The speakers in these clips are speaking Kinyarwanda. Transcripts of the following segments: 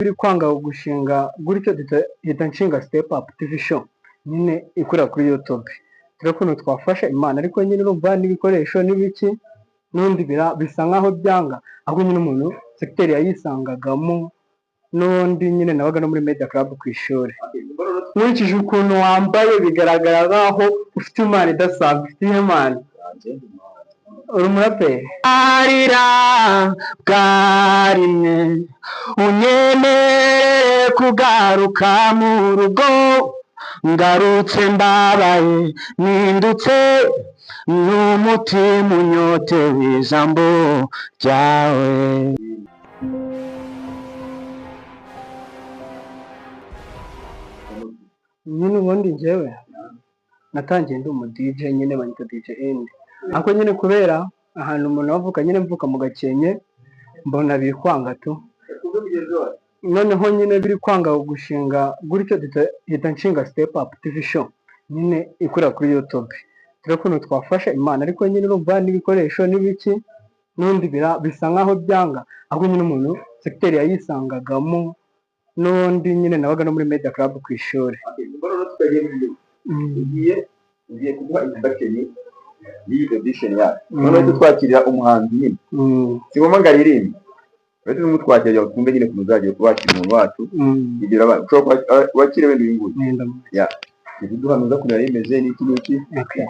Biri kwanga gushinga gutyo, duhita nshinga Step Up TV Show nyine ikorera kuri YouTube, turebe ukuntu twafasha Imana. Ariko nyine urumva n'ibikoresho n'ibiki n'ubundi bisa nkaho byanga, ahubwo nyine umuntu segiteri yayisangagamo. N'ubundi nyine nabaga no muri media club ku ishuri. Nkurikije ukuntu wambaye, bigaragara nkaho ufite impano idasanzwe. Ufite iyihe mpano? Uri umuraperi? Arira bwa rimwe, unyemerere kugaruka mu rugo. Ngarutse mbabaye, mpindutse n'umutima unyotewe ijambo ryawe. Nyine ubundi njyewe natangiye ndi umu DJ nyine, banyita DJ Indi, ariko nyine kubera ahantu umuntu avuka nyine, mvuka mu Gakenke, mbona biri kwanga tu. Noneho nyine biri kwanga gushinga gutyo, duhita nshinga Step Up TV Show nyine ikorera kuri YouTube, turebe ukuntu twafasha Imana. Ariko nyine urumva n'ibikoresho n'ibiki n'ubundi bisa nkaho byanga, ahubwo nyine umuntu segiteri yayisangagamo. N'ubundi nyine nabaga no muri media club ku ishuri. Ugiye kuduha introduction y'iyi audition yacu, noneho twakirira umuhanzi nyine. Si ngombwa ngo aririmbe, uretse n'umutwakira kugira ngo twumve nyine ukuntu uzajya wakira umuntu wacu. Igira abana ushobora wakira wenda uyu nguyu. Nenda. Kuduhanuza ukuntu yari imeze n'iki n'iki. Okay.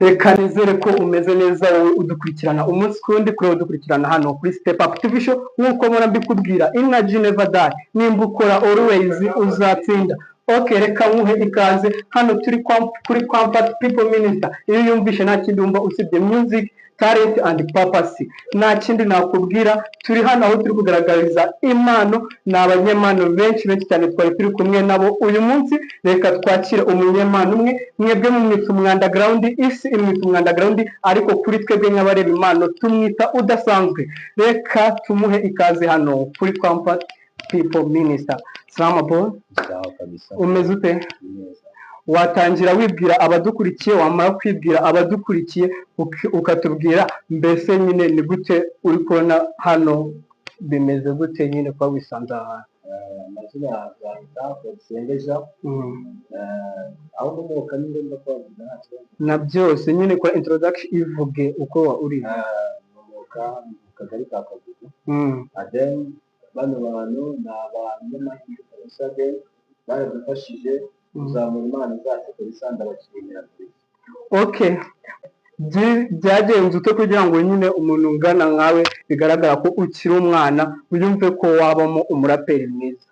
Reka nizere ko umeze neza, wowe udukurikirana umunsi ku wundi, kuri wowe udukurikirana hano kuri Step Up TV Show. Nk'uko mpora mbikubwira, energy never die. Nimba ukora, always uzatsinda. Okay, reka nkuhe ikaze hano turi kuri Comfort People Minister. Iyo yumvishe, nta kindi wumva usibye music, talent and purpose. Nta kindi nakubwira. Turi hano aho turi kugaragariza impano, ni abanyempano benshi benshi cyane twari turi kumwe nabo uyu munsi. Reka twakire umunyempano umwe. Mwebwe mumwita umwanda ground, isi imwita umwanda ground, ariko kuri twebwe nk'abareba impano tumwita udasanzwe. Reka tumuhe ikaze hano kuri Comfort People Minister. Salama boy. Sawa kabisa. Umeze ute? Neza. Watangira wibwira abadukurikiye, wamara kwibwira abadukurikiye ukatubwira mbese nyine ni gute uri kubona hano, bimeze gute nyine kuba wisanze aha hantu? Amazina yanjye Basengeja. Aho nkomoka ni ngombwa ko bavuga? Nta kibazo. Na byose nyine, kora introduction, ivuge uko uri. Nkomoka mu kagari ka Kagugu. Then bano bantu ni abanyamahirwe kabisa, then baradufashije kuzamura impano zacu kabisa, ndabashimira kabisa. Okay. Byagenze ute kugira ngo nyine umuntu ungana nkawe, bigaragara ko ukiri umwana, wiyumve ko wabamo umuraperi mwiza?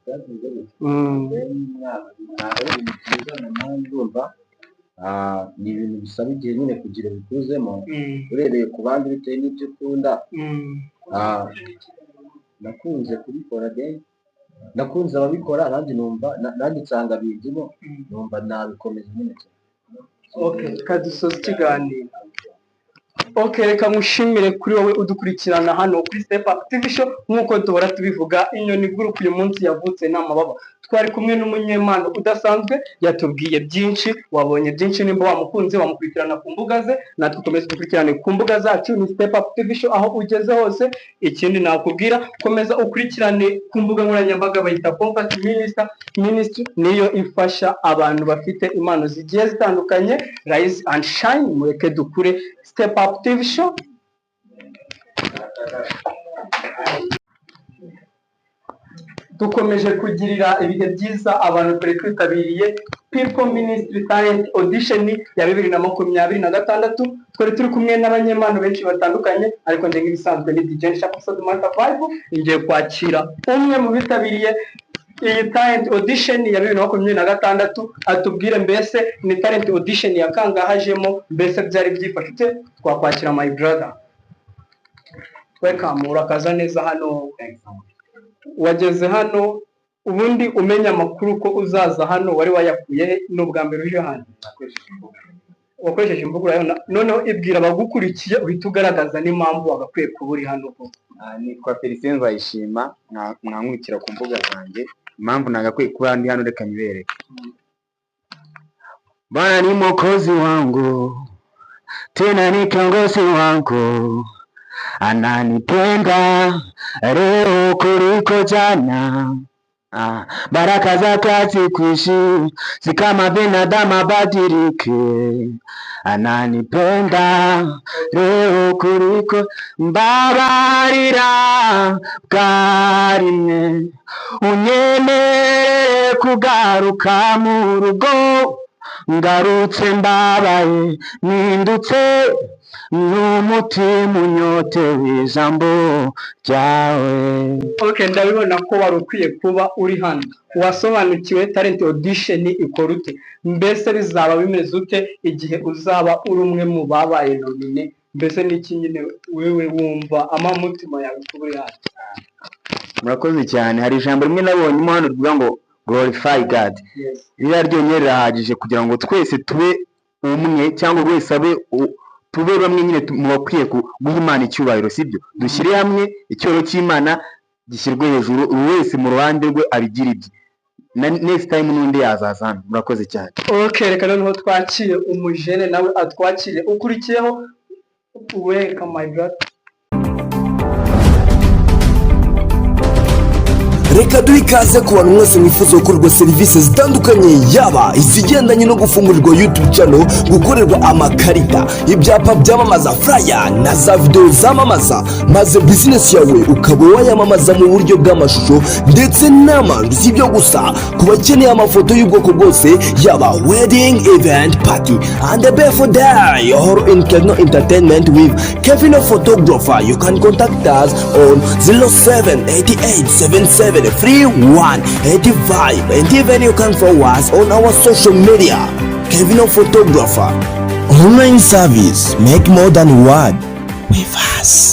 Byagenze gute? Then ntabwo ari ibintu byiza na nawe ndumva. Ni ibintu bisaba igihe nyine kugira bikuzemo, urebeye ku bandi bitewe n'ibyo ukunda. Nakunze kubikora, then nakunze ababikora, nanjye numva nanjye nsanga bindimo, numva nabikomeza nyine cyane. Okay, reka dusoze ikiganiro. Okay, reka nkushimire kuri wowe udukurikirana hano kuri Step Up TV Show. Nk'uko duhora tubivuga, inyoni iguruka uyu munsi yavutse n'amababa. Twari kumwe n'umunyempano udasanzwe, yatubwiye byinshi, wabonye byinshi. Nimba wamukunze, wamukurikirana ku mbuga ze, natwe ukomeze dukurikirane ku mbuga zacu, ni Step Up TV Show aho ugeze hose. Ikindi nakubwira, komeza ukurikirane ku mbuga nkoranyambaga bayita Comfort Minister Ministry, niyo ifasha abantu bafite impano zigiye zitandukanye. Rise and shine, mureke dukure. Step Up TV Show. Dukomeje kugirira ibihe byiza abantu twari twitabiriye People Ministry Talent Audition ya 2026. Twari turi kumwe n'abanyempano benshi batandukanye, ariko njye nk'ibisanzwe ni DJ Nshaka Samantha Vibe. Ngiye kwakira umwe mu bitabiriye iyi talent audition ya 2026, atubwire mbese ni talent audition ya kangahajemo, mbese byari byifashe ute. Twakwakira my brother. Welcome, urakaza neza hano. Wageze hano ubundi umenya amakuru ko uzaza hano wari wayakuye he? Ni ubwa mbere uje hano? Wakoresheje imbuga, urayabona. Noneho ibwira abagukurikiye, uhita ugaragaza n'impamvu wagakwiye kuba uri hano vuba. Nitwa Felicien Nzayishima, mwankurikira ku mbuga zanjye. Impamvu nagakwiye kuba ndi hano, reka nyibereke. Bwana ni mwokozi wangu, tena ni kiongozi wangu. Ananipenda leo kuliko jana. Ah, baraka zake hazikwishi, si kama binadamu abadilike. Ananipenda leo kuliko, mbabarira bwa rimwe, unyemerere kugaruka mu rugo, ngarutse mbabaye, mpindutse n'umutima unyotewe ijambo ryawe. Okay, ndabibona ko wari ukwiye kuba uri hano. Wasobanukiwe talent audition ikora ute? Mbese bizaba bimeze ute igihe uzaba uri umwe mu babaye nominé? Mbese n'iki nyine wewe wumva amamutima yawe kuba uri hano? Murakoze cyane. Hari ijambo rimwe nabonyemo hano rivuga ngo "Glorify God". Ririya ryonyine rirahagije kugira ngo twese tube umwe, cyangwa buri wese abe tube bamwe nyine mu bakwiye guha Imana icyubahiro, sibyo? Dushyire hamwe, icyubahiro cy'Imana gishyirwe hejuru, buri wese mu ruhande rwe abigira ibye. Na next time n'undi yazaza hano. Murakoze cyane. Okay, reka noneho twakire umujene, nawe atwakire ukurikiyeho. Welcome, my brother. Reka duhe ikaze ku bantu mwese mwifuza gukorerwa serivisi zitandukanye, yaba izigendanye no gufungurirwa YouTube channel, gukorerwa amakarita, ibyapa byamamaza, flyer na za videwo zamamaza, maze bizinesi yawe ukaba wayamamaza mu buryo bw'amashusho ndetse n'amajwi. Si ibyo gusa, ku bakeneye amafoto y'ubwoko bwose, yaba wedding, event, party and the birthday or in Kevin Entertainment with Kevin Photographer, you can contact us on 0788 77 31 85, and even you can follow us on our social media, Kevin Photographer. Online service, make more than one with us.